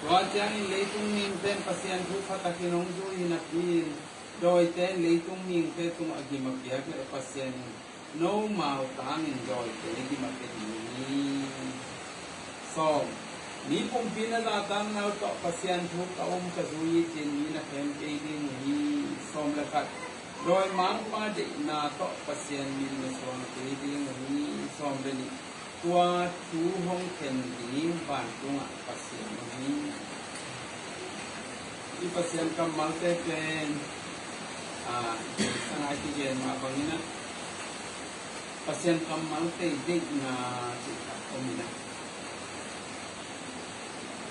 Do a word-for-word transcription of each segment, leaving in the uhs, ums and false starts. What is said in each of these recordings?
Tua ciangin leitung mite in Pasian thu pha takin hong zui hi napi-in, dawite in leitung mite tungah gim a piak leh Pasian in nomau tangin dawite gim a pia ding hi. Sawm. Mi pumpi na zahtakna uh tawh Pasian thu ka um ka zui hi ci-in mi na khem kei ding uh hi. Sawm le khat. Dawimangpa deihna tawh Pasian min na suang kei ding uh hi. Sawm le nih. Tua thu hong khen ding vantungah Pasian uh hi. Hih Pasian kammalte pen, a, sangai kigen mah bangin ah, Pasian kammalte deihna cih khat om in ah,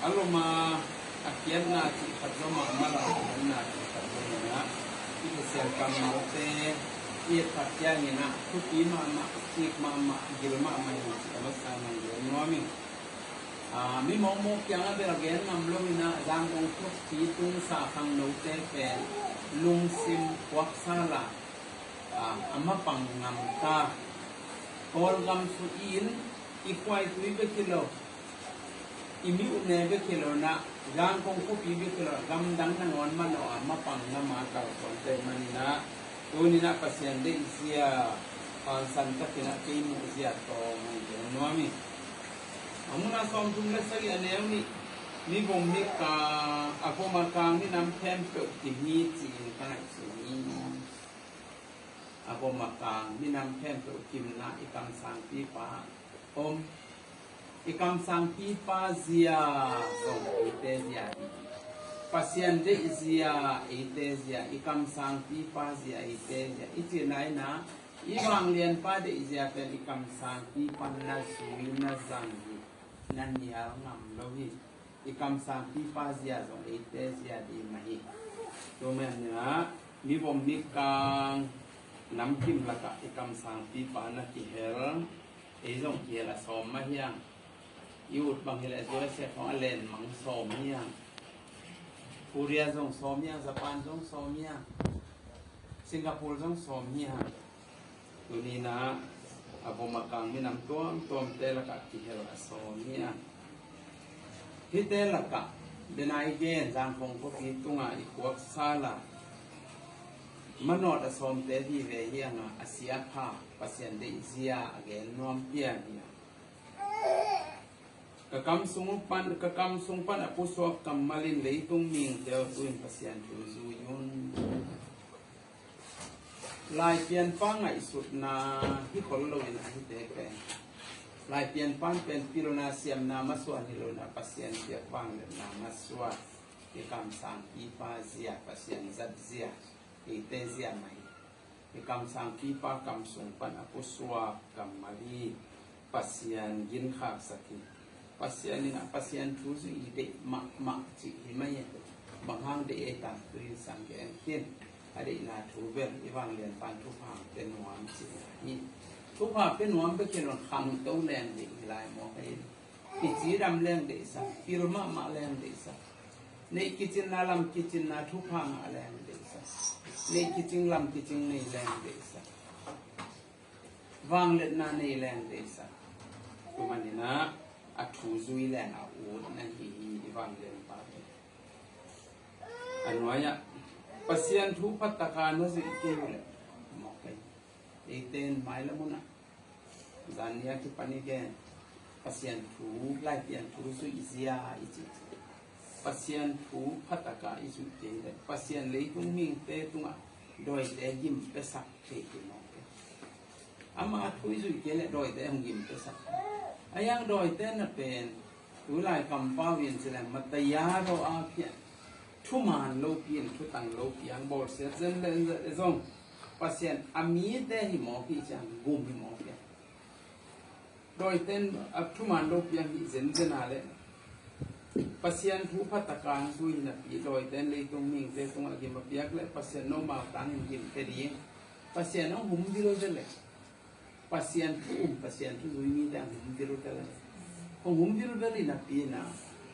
a lom a, a kiatna cih khat zom a, a mal a, a kiatna cih khat zom in ah, hih Pasian kammalte i et phat ciangin ah thupi mahmah, kik mahmah, gil mahmah hi cih a masa in hong gen nuam ing. A, mi mawkmawk kiangah bel gen ngam lo in ah, Zangkong thupi tungsa khangnote pen lungsim khuaksa la, a, a mapang ngam ta. Kawlgam sung in i khuaitui bek hi lo, i mi utne bek hi lo in ah, Zangkong khuapi bek hi lo, gamdang nangawn manawh a mapang ngam a kalsuante man in ah, tuni in ah Pasian deihzia, pansan takin ah kei muhzia tawh hong gen nuam hi. A mun a sawmthum le sagih, a neu nih. Mi vom mi kang, a vom a kang minam khempeuh kim hi ci-in ka ngaihsun hi. A vom a kang minam khempeuh kimna i kamsangpipa om. I kamsangpipa zia zong eite zia hi. Pasian deihzia eite zia, i kamsangpipa zia eite zia. I cihna in ah, i vanglianpa deihzia pen i kamsangpipa na zui na zang hi, na nial ngam lo hi. I kamsangpipa zia zong eite zia ding mah hi. Tua man in ah, mi vom mi kang namkim lakah i kamsangpipa na kihel, ei zong kihel a sawm mah hi hang. I ut bang hi leh U S A khawng a lenmang sawm hi hang. Korea zong sawm hi hang, Japan zong sawm hi hang. Singapore zong sawm hi hang. Tuni in ah, a vom a kang minam tuamtuamte lakah kihel a sawm hi hang. Hihte lakah, den a i gen Zangkong khuapi tungah i khuaksa la, manawh a sawmte vive hi hang a, a sia pha, Pasian deihzia a gen nuam pian hi hang. Ka kam sung pan, ka kam sung pan a pusuak kammal in leitung mite aw, tu-in Pasian thu zui un. Laipianpa ngaihsutna hi khol lo in ah, hihte pen, Laipianpa pen pilna siamna masuan hi lo in ah, Pasian piak vangliatna masuan. I kamsangpipa zia, Pasian zat zia, eite zia mah hi. I kamsangpipa kam sung pan a pusuak kammal hi. Pasian ginkhaksak hi. Pasian in ah Pasian thu zui i deih mahmah cih hi mah hi. Bang hang deih ei tam, tu in sang gen khin. A deihna thu bel i vanglianpa in thupha pia nuam cihna hi. Thupha pia nuam bek hi lo in, khangto leng deih hi lai maw, hi. Kicidam leng deihsak, pil mahmah leng deihsak, neih kicinna, lam kicinna, thupha ngah leng deihsak, neih kicing lam kicing nei leng deihsak, vangliatna nei leng deihsak. Tua man in ah, a thu zui leng a ut na hi hi, i vanglianpa pen. A nuai-ah, Pasian thu pha taka na zuih kei uh leh, mawk ei. Eite in mailam hun ah, zan ni a kipan i gen, Pasian thu, Laipian thu zuih zia i cih. Pasian thu pha taka i zuih kei leh, Pasian leitung mite tungah dawite gim piasak thei kei mawk ei. Ama thu i zuih kei leh dawite hong gim piasak. A yang dawite na pen, tulai kampau in ci leng, mataya raw a phian, thuman lopi in thutang lopi hang, bawlsiat zen le zong, Pasian a mite hi mawk hi ciang, gum hi mawk hi. Dawite in a thuman lopi hang hi zenzen a leh, Pasian thu pha taka hong zui hi napi, dawite in leitung mite tungah gim a piak leh, Pasian nomau tangin gim pia ding. Pasian hong humvil zel leh, Pasian thu um, Pasian thu zui mite hong humvil zel leh, hong humvil vel hi napi in ah,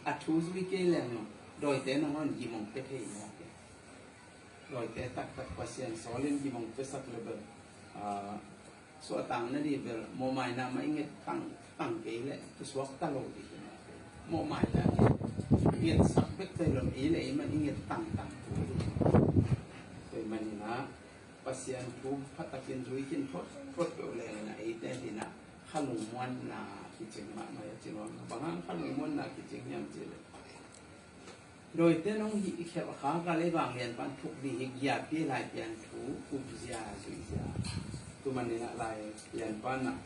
a thu zui kei leng, dawite nangawn gim hong pia thei mawk ei. Dawite taktak Pasian sawl in gim hong piasak leh bel, a, suahtakna ding bel, mawhmaina mah i nget tangtang kei leh, i suakta lo ding hi. Mawhmaina ding. ngetsak bek tawh hi lo, ei le ei man i nget tangtang thu hi. Tua ahih manin ah Pasian thu pha takin zui khin photphot peuh leng in ah eite in ah kha lungmuanna kicing mahmah hi a ci nuam. Bang hang kha lungmuanna kicing hiam cih leh, dawite nong hih khelh kha ka lei vanglian pan thuk ding hi, giapi Laipian thu upzia zuihzia. Tua manin ah Laipian pan ah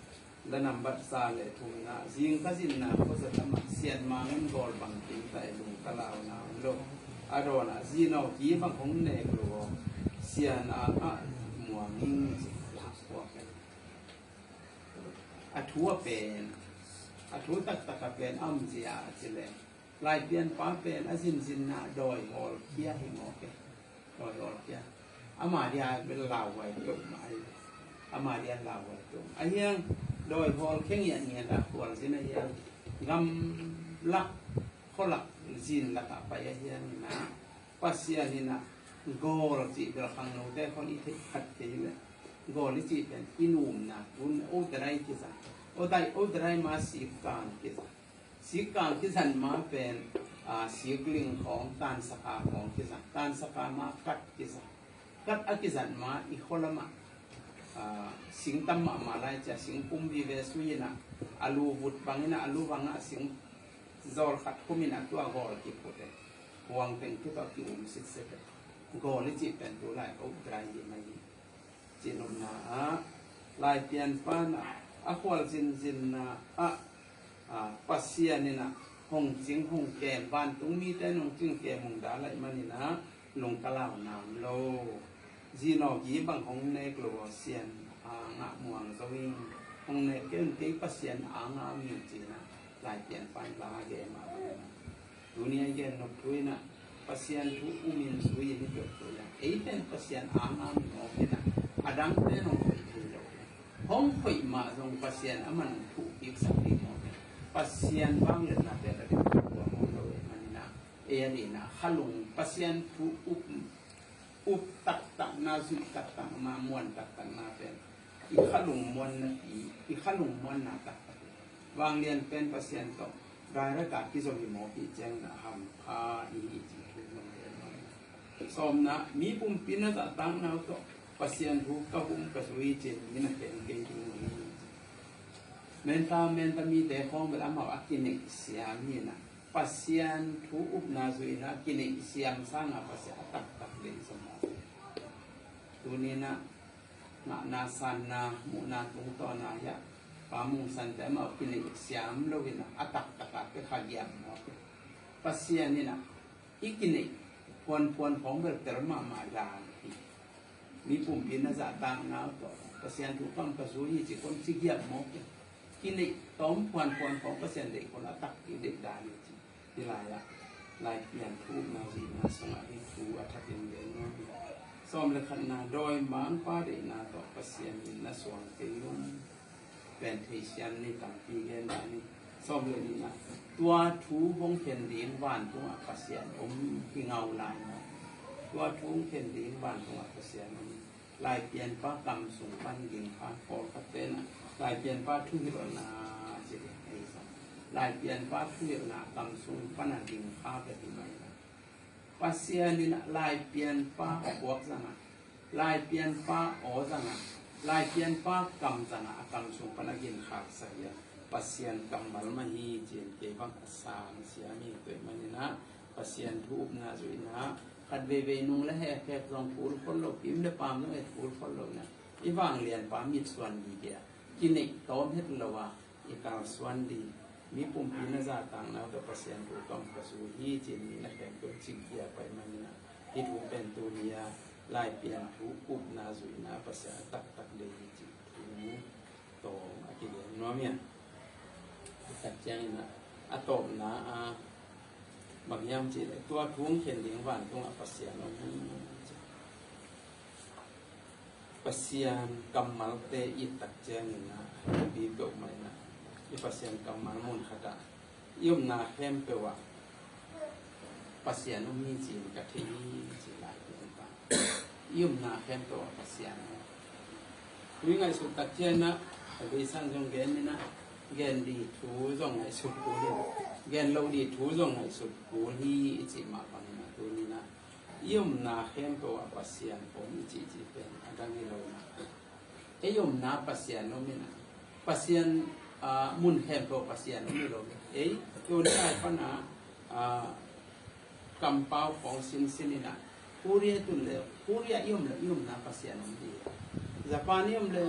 la nambat za le thumna, zing ka zinna khuazat lamah sian mang in gawl bang kim ta e, lung ka launa om lo. A dawn ah zinawki bang hong nek lo aw, sian a ngah muang ing ci. A thu a pen, a thu taktak a pen a omzia a ci leng, Laipianpa pen a zinzinna dawi hawlkhia hi mawk e. Dawi hawlkhia. Ama dia bel lauhuai peuhmah ahi. Ama dia lauhuai peuhmah. A hiang dawi hawlkhia ngiatngiat a khualzin a hiang gamlak khualak zinlak ah pai a hiang in ah Pasian in ah gawl cih bel khangnote khawng i theih khat kei hi leh, gawl i cih pen i numna, tun o tadai kizang, o tadai, o tadai ma sik kang kizang. Sik kang kizang ma pen, a, sikling khawng, tansaka khawng kizang. Tansaka ma kat kizang. Kat a kizang ma i khualam ah, a, sing tam mahmah lai cia, sing pum vive sui in ah, a lu vut bang in ah, a lu bang ah sing zawl khat khum in ah tua gawl kiphut e. Huang teng tu tawh ki-um sitset e. Gawl i cih pen tu lai o tadai hi mai hi. Cih nopna ah Laipianpa in ah a khualzinzinna ah, a, Pasian in ah hong cing hong kem, vantung mite in hong cing kem hong dalai manin ah lung ka launa om lo. Zinawki bang hong nek lo aw, sian a ngah muang zo ing. Hong nek kei un, kei Pasian a ngah om ing ci in ah Laipianpa in la gem a bang in ah. Tuni a i gen nop thu in ah Pasian thu um in zui in i peuh thu in ah, ei pen Pasian a ngah om mawk in ah, a dangte in hong hoih thei lo. Hong hoih mah zong Pasian a man hong thuh kiksak ding mawk in ah, Pasian vangliatna pen a ding tua mawk lo e. Manin ah ei a ding ah kha lung, Pasian thu up, up taktakna, zuih taktakna, muan taktakna pen i kha lungmuanna, i, i kha lungmuanna taktak. Vanglian pen Pasian tawh direct a kizom hi mawk hi ciangin ah hampha i hi ci thu zong hi. Sawmna, mi pumpi na zahtakna uh tawh Pasian thu ka hum ka zui ci-in mi na khen kei ding uh hi. Menta, menta mite khawng bel amau a kineih siam hi in ah, Pasian thu upna zuihna kineih siam sangin Pasian a taktak deih zong hi. Tuni in ah ngahna, sanna, muhna, tungtawna hi a, Pa Mung Sante amau kineih siam lo in ah a taktak a pia kha giam mawk hi. Pasian in ah i kineih phuanphuan khawng bel tel mahmah dan hi. Mi pumpi na zahtakna uh tawh Pasian thu kam ka zui hi ci khawng ci giam mawk hi. Kineih tawm phuanphuan khawng Pasian deih khawng a taktak deih dan hi ci. Hih lai-ah Laipian thu upna zuihna sungah hih thu a thakin gen nuam hi. Sawm le khatna, dawimangpa deihna tawh Pasian in na suang kei un. Pen theisiam ni, tampi gen dah ni. Sawm le nihna, tua thu hong khen ding vantungah Pasian om hi ngau lai maw? Tua thu hong khen ding vantungah Pasian om hi. Laipianpa kam sung pan ging kha, pawlkhatte in ah Laipianpa thuhilhna ci ding ahi zong, Laipianpa thuhilhna kam sung pan a ging kha ka ti mai na. Pasian in ah Laipianpa a puak zangah, Laipianpa aw zangah, Laipianpa kam zangah a kam sung pan a ginkhaksak hi a, Pasian kammal mah hi ci-in kei bang a sang siam hi. Tua ahih manin ah Pasian thu upna zuihna khat veivei nung le hekhek zong phul khol lo, pim le pam zong et phul khol lo in ah, i vanglianpa mitsuan dih dih a, kineih tawm het lo a, i kalsuan ding, mi pumpi na zahtakna uh tawh Pasian thu kam ka zui hi ci-in mi na khempeuh cingkhia pai manin ah, hih thu pen tuni a Laipian thu upna zuihna Pasian a taktak deih hi cih thu tawm a kigen nuam hi a. Tua ciangin ah a tawpna ah bang hiam cih leh, tua thu hong khen ding vantungah Pasian om hi ci. Pasian kammalte i et tak ciangin ah, thupi peuhmah in ah, i Pasian kammal mun khatah i omna khempeuh ah Pasian om hi ci-in ka thei hi ci lai peuhmah. I omna khempeuh ah Pasian om. Tui ngaihsut tak ciangin ah, a beisan zong gen in ah, Gen ding thu zong ngaihsut kul hi. Gen lo ding thu zong ngaihsut kul hi i cih mah bangin a tuni-in ah i omna khempeuh ah Pasian om i cih cih pen a dang hi lo-in ah, ei omna Pasian om in ah, Pasian, aa, mun khempeuh Pasian om hi lo. Ei tuni lai pan ah, aa, kampau khawng sinsin in ah, Korea tun le, Korea i om le i omna Pasian om ding. Japan i om le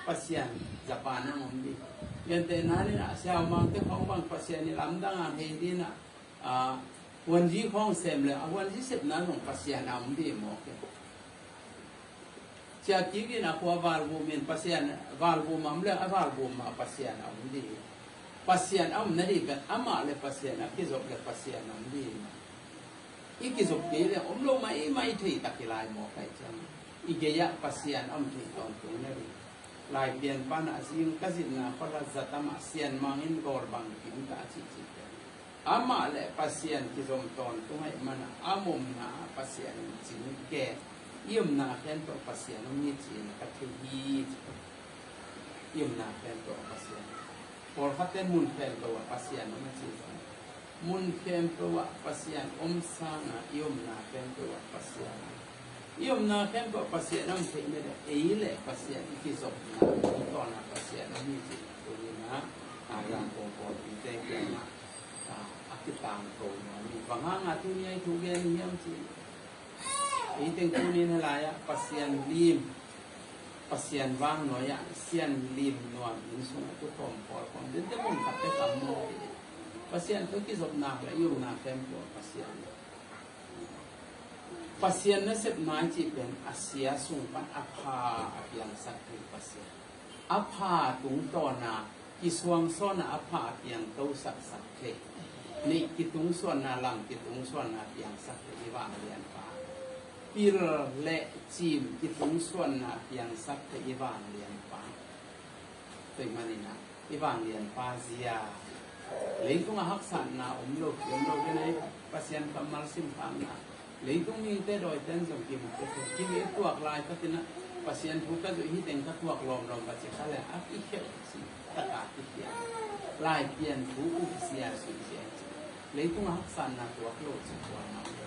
Pasian Japan ah om ding. Gentehna in ah siaumangte khawng bang Pasian i lamdang a hei ding in ah, aa, huanzi khawng sem le a huanzi sepna zong Pasian a om ding maw ke. Sia kik in a khua valvum in Pasian, valvum a om le a valvum ah Pasian a om ding. Pasian a om nading pen amah le Pasian a kizop le Pasian a om ding. I kizop kei le om lo mah i maithei tak hi lai maw kai ciang. I gei ah Pasian a om thei tawntung nading. Laipian pan ah zing ka zitna khuala zatam ah Sian Mang in gawl bang kim ta a cihcih pen amah le Pasian kizom tawntung ahih man ah a omna Pasian in cing ke, i omna khempeuh Pasian om hi ci-in ka thei hi ci. I omna khempeuh ah Pasian. Pawlkhatte mun khempeuh ah Pasian om hi ci zong, mun khempeuh ah Pasian om sangin i omna khempeuh ah Pasian, i omna khempeuh ah Pasian om theih nading ei le Pasian i kizopna tungtawn ah Pasian om hi ci-in tuni-in ah, a, Yangon pawlpite kiangah, a, a kitangko nuam hi. Bang hangin tuni-a i thu gen hiam cih leh, ei teng tuni-in hih lai-ah Pasian lim, Pasian vang nuai-ah Sian lim nuam inn sungah thu khawm pawl khawm dente mun khat pek a om maw. Pasian tawh kizopna le i omna khempeuh Pasian. Pasian nasepna i cih pen a sia sung pan a pha a piangsak thei Pasian. A pha tungtawn a kisuangsuan a, a pha a piangtosaksak thei. Neih kitungsuanna, lam kitungsuanna piangsak thei i vanglianpa. Pil le cim kitungsuanna piangsak thei i vanglianpa. Tua ahih manin ah i vanglianpa zia, leitungah haksatna om lo, om lo, den ai Pasian kammal simkhakna, leitung mite dawite in zong kimu kei thei. Kimu i tuak laitakin ah Pasian thu ka zuih hi teng ka tuak lawmlawm va ci kha leh a kikhel cih takah kikhel. Laipian thu up zia, zuih zia ci. Leitungah haksatna tuak lo ci kuamah lo.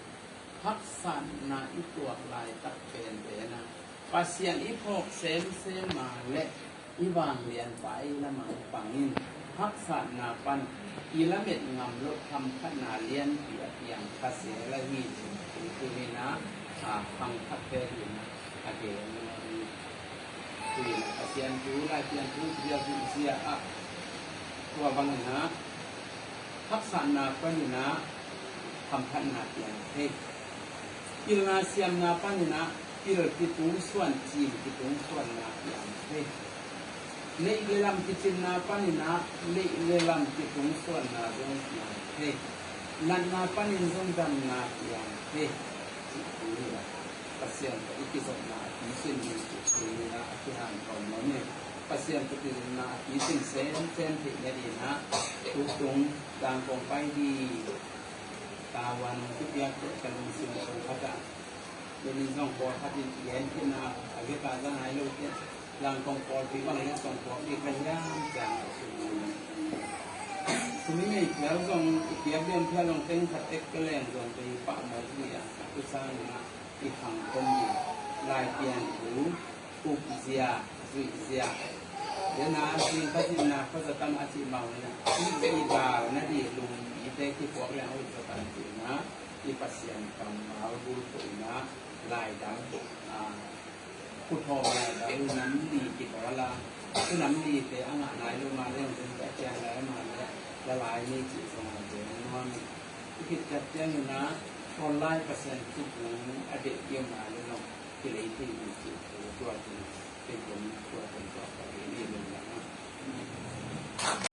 Haksatna i tuak laitak penpen ah Pasian i phawk semsem a leh i vanglianpa i lamah pangin haksatna pan i lamet ngam loh hamphatna lianpi a piang kha zel ahi ci. Tuni-in ah, a, khangthakte dingin ah a gen nuam hi. Tuni-in ah Pasian thu, Laipian thu, zia, zia, zia ah, tua bangin ah haksatna panin ah hamphatna piang thei. Pilna siamna panin ah pil kitungsuan, cim kitungsuanna piang thei. Neih le lam kicinna panin ah neih le lam kitungsuanna zong piang thei. Natna panin zong damna piang thei. Cih thu hi a, Pasian tawh i kizopna a kisin hi cih thu hi a, a kihanthawn nuam hi. Pasian tawh kizopna a kisin semsem theih nadingin ah, tutung Zangkong pai ding tavuan hong kipiak teh ka lungsim sung khat ah, tuni-in zong pawlkhat in gen khin a, a vek a za nai lo teh, Zangkong pawlpi bang leh song pawlpi ka hiam ciang a sung. Sumi ngei phial zong i piak lian phial zong teng khat tek ka leng zong ka i pah mawk ding a, a tusang ding a i khang khom ding. Laipian thu, up zia, zuih zia. Dena zing ka zihna khuaza tam a cih mah hi na. I, i gal na dih lungpite kipuak liang uh za tam cihna. I Pasian kammal bulphuhna, laidal, a, khuthawm laidal nam li kibawl a, tu nam lite a ngah nai lo mah leng zong ka ciang lai mah leh la lai ni cih zong a gen nuam hi. I khit ciat ciangin ah online Pasian kibung a deih i om nai lo zong kilei thei hi cih tua tua cih. Kei kum tua kum tua tua hi ni lo zong ah.